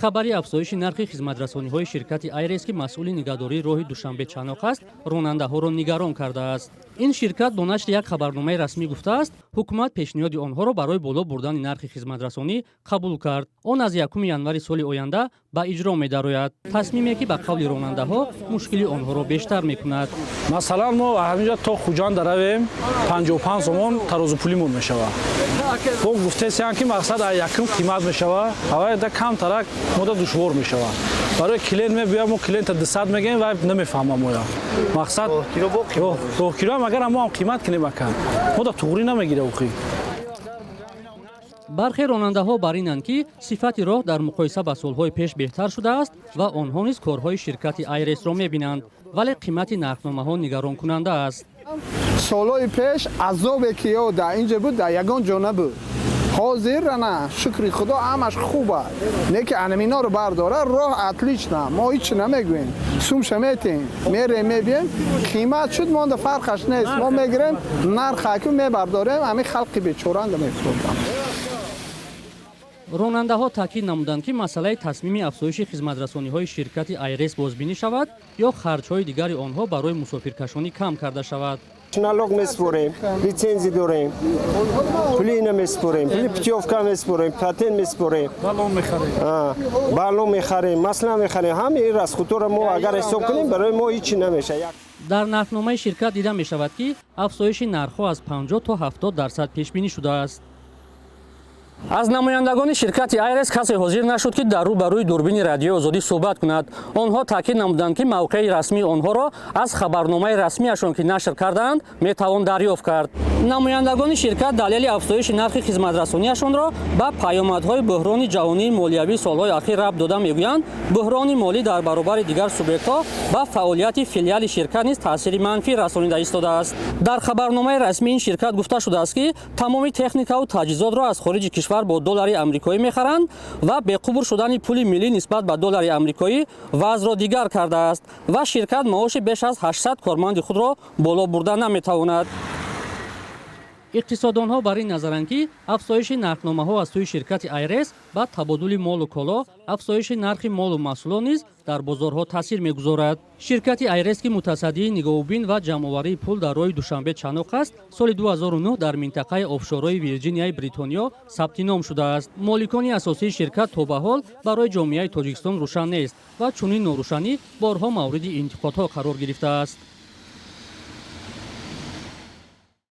Хабари афзоиши нархи хизматрасониҳои ширкати «Айрес», ки масъули нигаҳдории роҳи Душанбе Чаноқ аст, ронандаҳоро нигарон кардааст. Ин ширкат бо нашри як хабарномаи расмӣ гуфтааст, ҳукумат пешниҳоди онҳоро барои боло бурдани нархи хизматрасонӣ қабул кард. Он аз 1 январи соли оянда ба иҷро медарояд, тасмиме ки, ба қавли ронандаҳо, мушкили онҳоро бештар мекунад. Масалан, мо ҳаминҷа то Хуҷанд равем, 55 сомон тарозупулимон мешавад. Бо гуфтесиян, ки мақсад якум қимат мешавад, авайда камтарак мода душвор мешавад. Барои клиент мебиёд, мо клиента 200 мегӯем ва намефаҳмам моя мақсад. Роҳкироам агар мо ҳам қимат кунем, ака, мода туғрӣ намегира охи. Бархе ронандаҳо бар инанд, ки сифати роҳ дар муқоиса ба солҳои пеш беҳтар шудааст ва онҳо низ корҳои ширкати «Айресро» мебинанд, вале қимати нархномаҳо нигаронкунанда аст. Солҳои пеш азобе ки ё дар инҷа буд, дар ягон ҷо набуд. Ҳозир ана, шукри Худо, ҳамаш хуб аст. Не ки анаминоро бардора, роҳ отлично, мо ҳичи намегӯем. Сумша метем, мерем, мебием. Қимат шуд, монда фарқаш нест. Мо мегирем, нархаку мебардорем, ҳамин халқи бечоранда мефурӯдам. Ронандаҳо таъкид намуданд, ки масъалаи тасмими афзоиши хизматрасониҳои ширкати «Айрес» бозбинӣ шавад ё харҷҳои дигари онҳо барои мусофиркашонӣ кам карда шавад. Налог меспорем, лицензия дорем, пули ина меспорем, пули путёвка меспорем, патент меспорем, баллон мехарем, масла мехарем. Ҳамаи ин расходҳоро мо агар ҳисоб кунем, барои мо ҳичи намешавад. Дар нархномаи ширкат дида мешавад, ки афзоиши нархҳо аз 50 то 70% пешбинӣ шудааст. Аз намояндагони ширкати «Айрес» касе ҳозир нашуд, ки дар рӯ ба рӯи дурбини Радиои Озодӣ суҳбат кунад. Онҳо таъкид намуданд, ки мавқеи расмии онҳоро аз хабарномаи расмиашон, ки нашр кардаанд, метавон дарёфт кард. Намояндагони ширкат далели афзоиши нархи хизматрасониашонро ба паёмадҳои буҳрони ҷаҳонии молиявии солҳои ахир рабт дода, мегӯянд, буҳрони молӣ дар баробари дигар субъектҳо ба фаъолияти филиали ширкат низ таъсири манфӣ расонида истодааст. Дар хабарномаи расмии ин ширкат гуфта шудааст, ки тамоми техникаву таҷҳизотро аз хориҷи кишвар бо доллари амрикоӣ мехаранд ва беқубур шудани пули миллӣ нисбат ба доллари амрикоӣ вазъро дигар кардааст ва ширкат маоши беш аз 800 корманди худро боло бурда наметавонад. Иқтисоддонҳо бар ин назаранд, ки афзоиши нархномаҳо аз сӯи ширкати «Айрес» ба табодули молу коло, афзоиши нархи молу маҳсулот низ дар бозорҳо таъсир мегузорад. Ширкати «Айрес», ки мутасаддии нигоҳубин ва ҷамъоварии пул дар роҳи Душанбе Чаноқ аст, соли 2009 дар минтақаи офшорҳои Вирҷинияи Бритониё сабти ном шудааст. Моликони асосии ширкат то ба ҳол барои ҷомеаи Тоҷикистон рӯшан нест ва чунин норӯшанӣ борҳо мавриди интиқодҳо қарор гирифтааст.